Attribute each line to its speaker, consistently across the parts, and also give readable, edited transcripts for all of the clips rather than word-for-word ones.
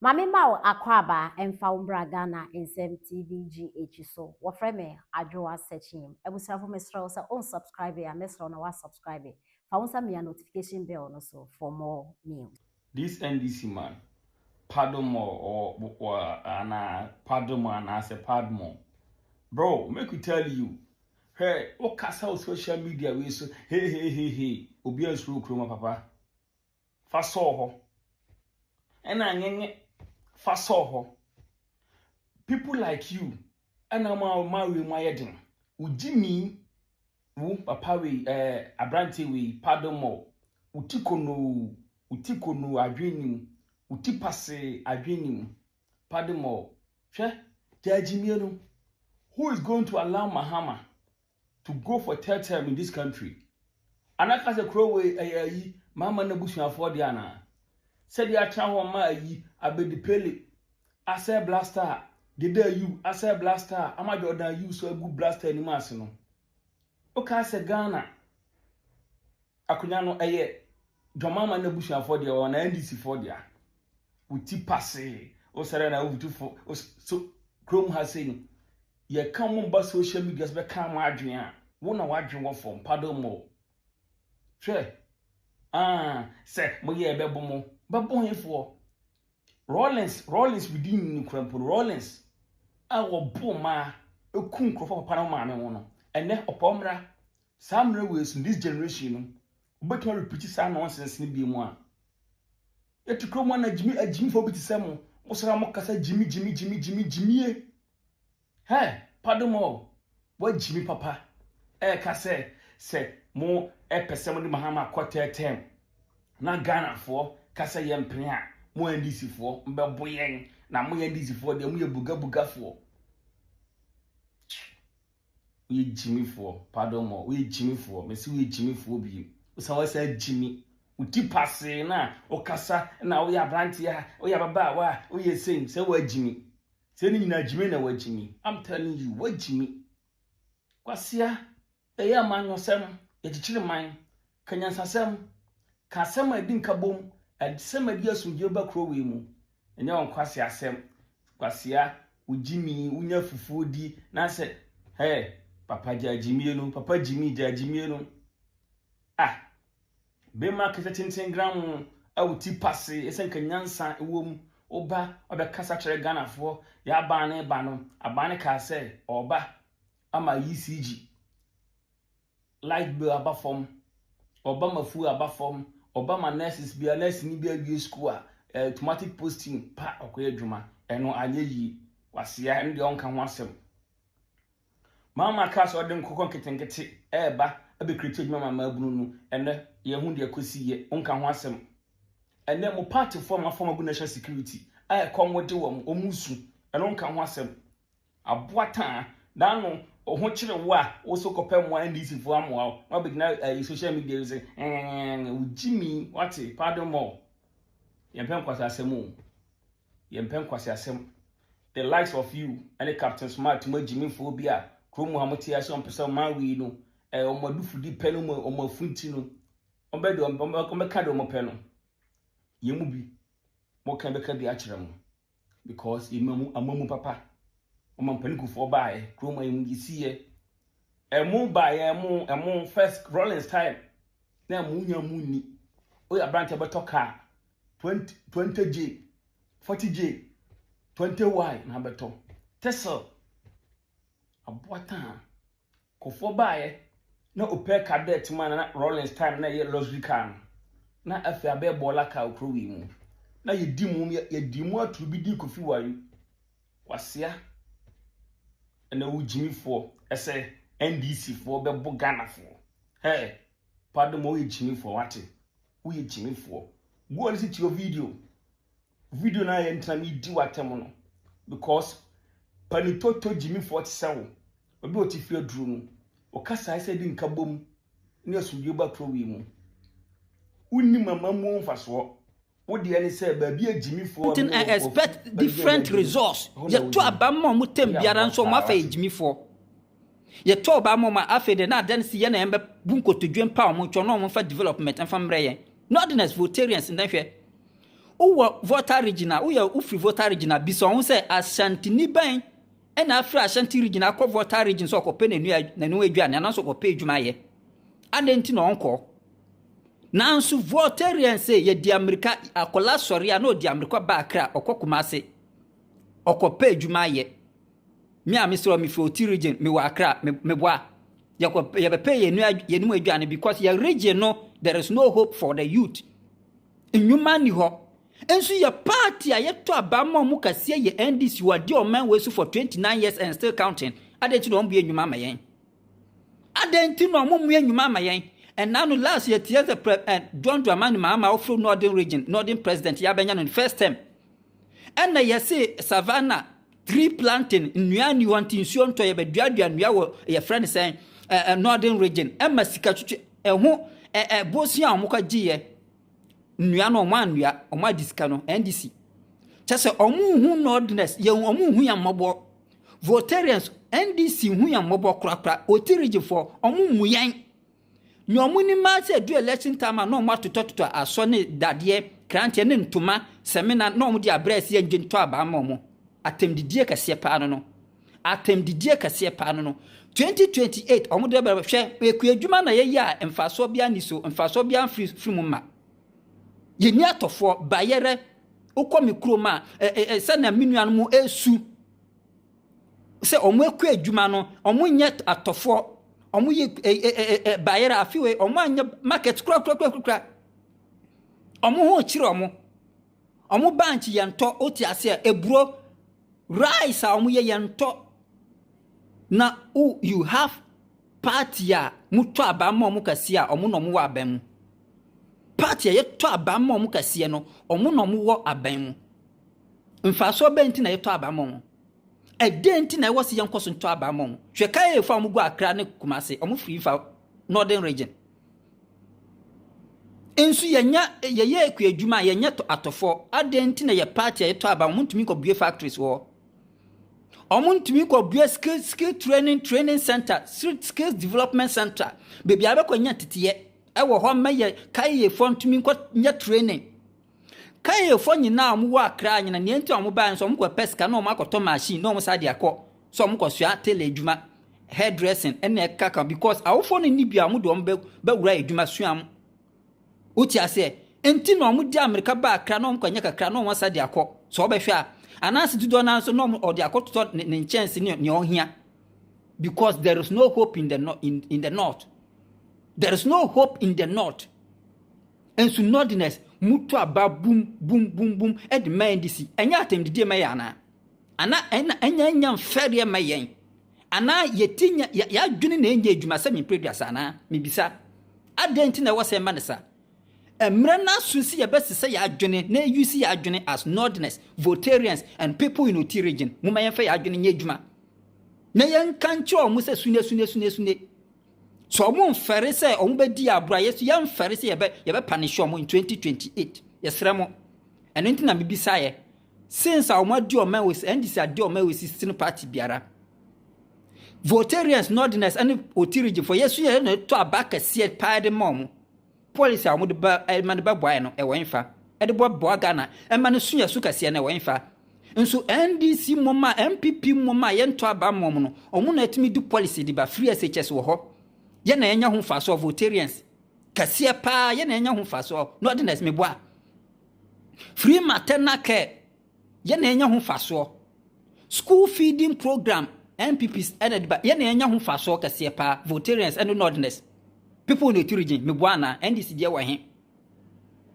Speaker 1: Maame ma wo akwaaba mfa wo mbra Ghana Nsɛm TV GH so. Wɔfrɛ me Adwoa Sekyim. Abusuafo, mesrɛ wo sɛ unsubscribe a, mesrɛ wo na wasubscribe. Fa wo nsa mia notification bell no so for more news.
Speaker 2: This NDC man, Padomore or ana Padomore anaasɛ Padmore. Bro, make we tell you. Hey, wokasa wo social media wei so, hey hey hey hey, obi ansuro kuroma papa. Fa sɔɔ hɔ. Ɛna nyenye fa sɔɔ hɔ. People like you, ɛna ma wei mu ayɛ den. Wogyi mi wo papa wei, aberante wei, Padomore. Wo kono, wo ti kono adwene nim, wo ti pase adwene nim. Padomore. Hwɛ, gyagyimie no. Who is going to allow Mahama to go for third term in this country? Anaka sɛ kuro wei ɛyɛ ayi Mahama n'abusuafoɔ deɛ anaa? Sɛdeɛ atena hɔ ma ayi Abedi Pele asɛ blaster dede ayu asɛ blaster ama Jordan Ayew so agu blaster anim ase no. Woka sɛ Ghana akonnwa no ɛyɛ John Mahama n'abusuafoɔ deɛ ɔwɔ na NDC foɔ deɛ. Wo ti pase wosɛrɛ na wotu fo so kurom ha sei no, yɛka mo ba social media so bɛka mo adwene a, wo na wadwene wɔ fam. Pardon mo, hwɛ, ah, sɛ moyɛ ɛbɛbɔ mo bɛbɔ hefoɔ. Rawlings within ne kura mpo no, Rawlings a wɔbo mmaa eku nkurɔfoɔ papa no maame ho no, ɛnɛ ɔpɔ mmra saa mmerɛ wei so, this generation no, wobɛtumi repeat saa nonsense no bi mu a yɛte kurom a na gyimi agyimifoɔ bi te sɛ mo sɔrɔ mo kasa gyimi gyimi gyimi gyimi gyimie. Hey, pardon mo, wagyimi papa. Ɛɛka sɛ mo ɛpɛ sɛ mo de Mahama akɔ third term na Ghanafoɔ kasa yɛ mpene a, mo NDC foɔ mbɛbo yɛn, na mo yɛ NDC foɔ deɛ, mo yɛ bugabugafoɔ. Woyɛ gyimifoɔ, pardon mo, woyɛ gyimifoɔ. Mesi woyɛ gyimifoɔ bi, wosan wɔsɛ gyimi, wo ti pasee na wokasa na woyɛ aberanteɛ a woyɛ ababaawa a woyɛ sɛn sɛ woagyimi sɛ ne nyinaa gyimi na woagyimi. I'm telling you, woagyimi. Kwasia, ɛyɛ amanyɔsɛm, yɛkyekyere man, ka nyansasɛm, ka asɛm a ɛdi nka bom, asɛm a ɛdi asomdwe ba kuro wei mu. Ɛnyɛ wɔn kwasi asɛm. Kwasia, wogyimi, wonya fufuo di na sɛ hey, papa gya gyimie no, papa gyimi gya gyimie no. Ah, bɛrima kɛsɛ tenten gram a wo ti pase ɛsɛ nka nyansa ɛwɔ mu, woba ɔbɛkasa kyerɛ Ghanafoɔ. Yɛ aban ne ba no, aban ne kaa sɛ ɔba ama ECG light bill aba fam, ɔba ma fuel aba fam, ɔba ma nurses bia, nurse ni bi awie school a, automatic posting pa ɔkɔyɛ adwuma. Ɛno anyɛ yie. Kwasia, ɛno deɛ ɔnka ho asɛm. Mama kaa sɛ ɔde nkokɔ nketenkete ɛɛba abɛcreate adwuma ma maabunu no. Ɛnɛ yɛho deɛ kɔsi yɛ, ɔnka ho asɛm. Ɛnɛ mo partyfoɔ ma fɔm agu national security a ɛkɔm de wɔn ɔmo su, ɛno nka ho asɛm. Aboa taa n'ano ɔho kyerɛ wo a woso kɔpɛ mmoa, NDC foɔ amoa wo na wabɛgyina ɛyi social media yi sɛ wogyi mi. Wate, pardon mo, yɛmpɛ nkwasi asɛm o, yɛmpɛ nkwasi asɛm. The likes of you ɛne Captain Smart mo agyimifoɔ bi a kurom ha mo te ase, ɔmpɛ sɛ ɔman wei no ɔmo adufudi pɛ no, ɔmo afunti no, ɔmbɛ deɛ ɔmbɛka deɛ ɔmo pɛ no. Yɛn mu bi mo ka bɛka bi akyerɛ mo because yɛn mu amamu papa ɔmo mpanikufoɔ baeɛ kurom a yɛn yɛsi yɛ ɛmo baeɛ, ɛmo first Rawlings time na ɛmo nya mu ni. Oyɛ aberante bɛtɔ kaa 20 20 J, 40 J, 20 Y na abɛtɔ Tesla. Aboa kɔfoɔ baeɛ na Opel Kadett mu a na Rawlings time na ɛyɛ luxury car no, na afei abɛyɛ bɔɔla car okuro wei mu na yɛdi mu, yɛdi mu aturu bi di Kofi Wayo. Kwasia, ɛna wo gyimifoɔ ɛsɛ NDC foɔ bɛbɔ Ghanafoɔ. Hey, pardon mo, woyɛ gyimifoɔ, wate, woyɛ gyimifoɔ. Go and listen to your video na yɛ ntena mi di w'atɛm no because panitoto gyimifoɔ te sɛ wo, obi a ɔte fie aduro no, ɔkasa sɛ di nka bom ne asomdwe ba kuro wei mu. Wonnim amammuo mfasoɔ. Wo deɛ ne sɛ baabi a gyimifoɔ
Speaker 3: and expect different results. Yɛto aba ma ɔmo tɛm biara nso, ɔmo afa yɛ gyimifoɔ. Yɛto aba ma ɔmo a, afei de na adan si yɛ na yɛn bɛ bu nkotodwe mpa ɔmo ntwɔ na ɔmo fa development mfa mmerɛ yɛn. Northerners, Voltarians, ndɛ hwɛ. Wowɔ Volta Region a, woyɛ wofiri Volta Region a, bisa wo ho sɛ Ashantini bɛn ɛna afiri Ashanti Region akɔ Volta Region sɛ ɔkɔpɛ n'anu aduane anaasɛ ɔkɔpɛ adwuma ayɛ. Adɛn nti na ɔnkɔ? Nanso Voltarian sɛ yɛdi amirika, akwadaa sɔre a na ɔdi amirika ba Accra, ɔkɔ Kumasi, ɔkɔpɛ adwuma ayɛ. Me a mesrɛ mefiri Oti Region, mewɔ Accra, meboa. Yɛbɛpɛ yɛn mu aduane because yɛ region no, there is no hope for the youth. Nnwuma ni hɔ. Nso yɛ party a yɛtɔ aba ma ɔmo kɛseɛ yɛ NDC, wɔde ɔman wei so for 29 years and still counting. Adɛn nti na ɔmo bue nnwuma ama yɛn? Adɛn nti na ɔmo mmue nnwuma ama yɛn? Ɛna no last yɛ tie sɛ John Dramani Mahama ɔfiri Northern Region, Northern President yɛabɛnya no first term. Ɛna yɛse Savannah tree planting, nnua ni hɔ nti nsuo ntɔ, yɛbɛduadua nnua wɔ yɛfrɛ no sɛn Northern Region, ɛma sika twitwi ɛho ɛ ɛ bosia a wɔn kɔ gyeeɛ nnua no, ɔmo anua, ɔmo adi sika no. NDC kyɛ sɛ ɔmo hu northerners yɛn, ɔmo hu yɛn mmɔbɔ. Voltarians, NDC hu yɛn mmɔbɔ korakora. Oti Region foɔ, ɔmo mu yɛn nea ɔmo nim ara sɛ du election time a, na ɔmo atotɔtotɔ asɔ ne dadeɛ kranteɛ ne ntoma sɛmina na ɔmo de abrɛ ɛsi yɛn gye ntɔ aba ama ɔmo. Atɛmdidie kɛseɛ paa no, atɛmdidie kɛseɛ paa no 2028 ɔmo de bɛrɛ hwɛ ekua adwuma na yɛyɛ a mfasoɔ biara ni so, mfasoɔ biara mfiri firi mu ma yɛni atɔfoɔ bayɛrɛ. Wokɔ me kurom a ɛ ɛ sɛnea me nuanom esu sɛ ɔmo ekua adwuma no, ɔmo nyɛ atɔfoɔ, ɔmo yɛ ɛ ɛ ɛ bayɛrɛ. Afiwe ɔmo anyɛ market korakora, ɔmo ho kyerɛ ɔmo, ɔmo bankye yɛn tɔ. O te aseɛ, eburo rice a ɔmo yɛ yɛn tɔ. Na o you have party a motɔ aba ma ɔmo kɛseɛ a, ɔmo na ɔmo wɔ aban mu. Party a yɛtɔ aba ma ɔmo kɛseɛ no, ɔmo na ɔmo wɔ aban mu. Mfasoɔ bɛn nti na yɛtɔ aba ma ɔmo? Ɛdɛn nti na ɛwɔ sɛ yɛnkɔ so ntɔ aba ma ɔmo? Hwɛ kaayɛfo a ɔmo gu Accra ne Kumase, ɔmo firi fa Northern Region. Nso yɛnya yɛyɛ ekua adwuma a yɛnyɛ atɔfoɔ. Adɛn nti na yɛ party a yɛtɔ aba, ɔmo ntumi nkɔ bue factories wɔ, ɔmo ntumi nkɔ bue skill training center, skills development center, beebi a bɛkɔ nya teteɛ ɛwɔ hɔ ma yɛ kaayɛfoɔ ntumi nkɔ nyɛ training? Kaayɛfoɔ nyinaa a ɔmo wɔ Accra nyina, nea nti a ɔmo baa nso, ɔmo kɔ pɛ sika na ɔmo akɔtɔ machine na ɔmo sa de akɔ so ɔmo kɔ sua tailor adwuma, hairdressing ɛna ɛka ka, because awofoɔ no ni bi a ɔmo de ɔmo bɛ bɛwura adwuma sua mo. Wote aseɛ? Nti na ɔmo di amirika ba Accra na ɔmo kɔ nyɛ kakra na ɔmo asa de akɔ. Sɛ ɔbɛhwɛ a, anaasɛ dodoɔ naa nso na ɔmo ɔde akɔtotɔ ne nkyɛnse ne nea ɔhia, because there is no hope in the no in the north. There is no hope in the north. Nso northerners mutu aba bum bum bum bum ɛde ma NDC. Ɛnyɛ atɛmdidie ma yɛ anaa? Ana ɛna ɛnyɛ nya mfɛreɛ ma yɛn anaa? Yɛti nya yɛadwene na ɛnyɛ adwuma sɛ mempere duasa anaa? Mebisa, adɛn nti na ɛwɔ sɛ ɛma ne sa? Mmerɛ no aso si yɛbɛsesa yɛ adwene na ɛyu si yɛ adwene as northerners, Voltarians and people in Oti Region. Momma yɛmfa yɛ adwene nyɛ adwuma na yɛnka nkyerɛ ɔmo sɛ sune sune sune sune sɛ ɔmo mfɛre sɛ ɔmo bɛdi aboro a, yɛso yɛmfɛre sɛ yɛbɛpunish ɔmo in 2028. Yɛsrɛ mo. Ɛno nti na mebisaeɛ, since a ɔmo adi ɔman wɔ NDC adi ɔman wɔ sisi no, party biara, Voltarians, northerners ɛne Oti Region fo, yɛso yɛ na ɛtɔ aba kɛseɛ paa de ma ɔmo. Policy a wɔde ba ɛma no bɛboa yɛ no, ɛwɔ nfa ɛde bɔ boa Ghana ɛma no so yɛ so kɛseɛ no, ɛwɔ nfa? Nso NDC mmom a NPP mmom a yɛntɔ aba mmom no, ɔmo na ɛtumi di policy de ba. Free SHS wɔ hɔ, yɛn na yɛnya ho mfasoɔ. Voltarians kɛseɛ paa, yɛn na yɛnya ho mfasoɔ. Northerners, meboa? Free maternal care, yɛn na yɛnya ho mfasoɔ. School feeding program, NPP ɛna de ba, yɛn na yɛnya ho mfasoɔ kɛseɛ paa. Voltarians ɛne northerners, people in the Oti Region, meboa ana? NDC deɛ wɔ he?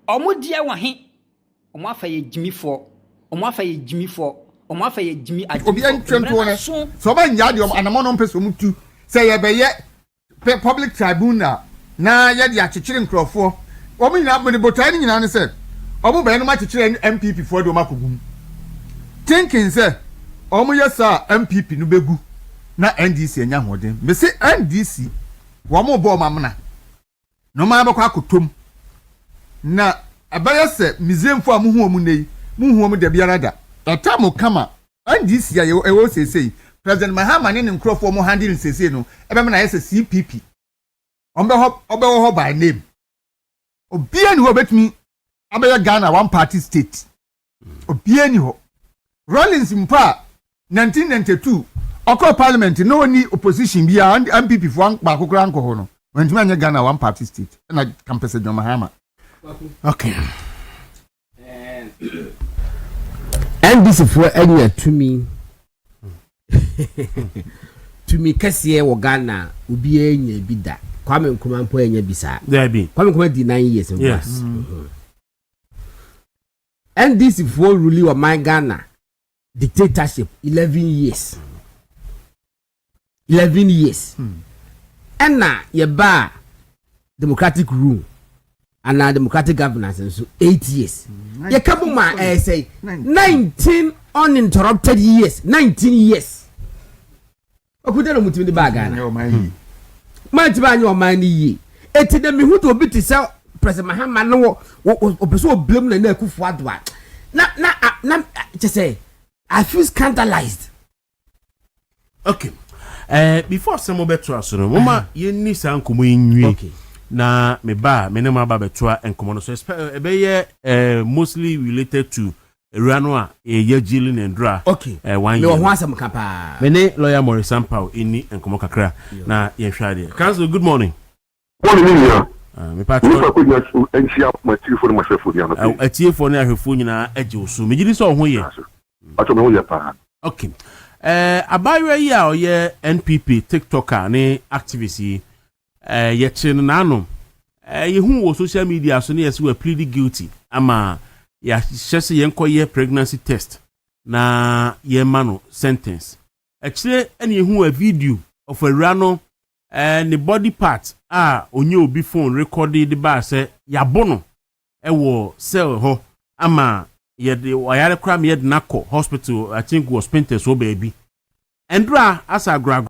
Speaker 3: Ɔmo deɛ wɔ he? Ɔmo afa yɛ gyimifoɔ, ɔmo afa yɛ gyimifoɔ, ɔmo afa yɛ gyimi.
Speaker 4: Obi ntwe ntoɔ no sɛ ɔba nya deɛ anamɔ no mpɛ sɛ ɔmo tu sɛ yɛbɛyɛ public tribunal na yɛde akyekyere nkurɔfoɔ. Wɔn nyinaa mene botae no nyinaa ne sɛ ɔmo bɛyɛ no ma akyekyere NPP foɔ de ɔmo akɔgu mu, thinking sɛ ɔmo yɛ saa NPP no bɛgu na NDC anya ahoɔden. Mesi NDC wɔn bɔ ɔmo amena na ɔmo abɛkɔ akɔtɔm na ɛbɛyɛ sɛ Misraimfo a muhu wɔn nne yi, muhu wɔn da biara da ɛta mo kama. NDC a ɛwɔ seesei, President Mahama ne ne nkurɔfoɔ mo handle seesei no, ɛbɛma na ayɛ sɛ CPP. Ɔmo bɛ hɔ, ɔbɛwɔ hɔ by name. Obiara ni hɔ obetumi. Abɛyɛ Ghana one party state. Obiara ni hɔ. Rawlings mpo a 1992 ɔkɔɔ parliament na ɔni opposition biara, NPP foɔ baako koraa nkɔ hɔ no, wɔntumi anyɛ Ghana one party state. Ɛna kampɛsɛ John Mahama.
Speaker 5: Okay.
Speaker 6: NDC foɔ anya tumi kɛseɛ wɔ Ghana, obiara nya bi da. Kwame Nkrumah mpo anya bi saa.
Speaker 5: Dabi.
Speaker 6: Kwame Nkrumah di 9 years mpo.
Speaker 5: Yes.
Speaker 6: NDC foɔ rule ɔman Ghana dictatorship 11 years, 11 years. Ɛna yɛbaa democratic rule anaa democratic governance nso 8 years. Yɛka bɔ mu a, ɛyɛ sɛ 19 uninterrupted years, 19 years. Okuta na mutumi de baa Ghana.
Speaker 4: Nyɛ ɔman yi.
Speaker 6: Maa ti baa nyɛ ɔman no yie. Eti de mihu de obi te sɛ President Mahama no wɔ ɔpɛ sɛ ɔblame Nana Akufo Addo a na kyɛ sɛ I feel scandalized.
Speaker 5: Okay. Before sɛ mobɛtoa so no, moma yɛnni saa nkɔmmɔ yi nwie. Na me ba a me ne mo aba bɛtoa nkɔmmɔ no so, ɛbɛyɛ mostly related to ewura no a yɛyɛ gyili ne ndora. One
Speaker 6: mewɔ
Speaker 5: year
Speaker 6: ho
Speaker 5: no.
Speaker 6: Asɛm ka paa.
Speaker 5: Me ne lawyer Maurice Ampaw ɛni nkɔmmɔ kakra na yɛhwɛ adeɛ. Counsel, good morning.
Speaker 7: Wọ́n ní nìyà.
Speaker 5: Mepa
Speaker 7: nípa kó nyina so nhyia ma tiefoɔ ne ma hwɛfoɔ ni ano.
Speaker 5: Atiefoɔ ne ahwɛfoɔ nyinaa agye wo so. Megye di sɛ ɔho yɛ.
Speaker 7: Atɔ mi ho yɛ paa.
Speaker 5: Okay, abaayewa yi a ɔyɛ NPP TikToker ne activist yi, yɛkyerɛ no n'ano, yɛhu wɔ social media so ne yɛsɛ wɔ plead guilty ama yɛahyɛ sɛ yɛnkɔyɛ pregnancy test na yɛma no sentence. Akyire ɛne yɛhu a video of awura no, ne body part a onye obi phone record de baa sɛ yɛabo no ɛwɔ cell hɔ ama yɛde ɔyare koraa ma yɛde no akɔ hospital, I think wɔ Spintex hɔ baabi. Ɛndora asa agorɔ.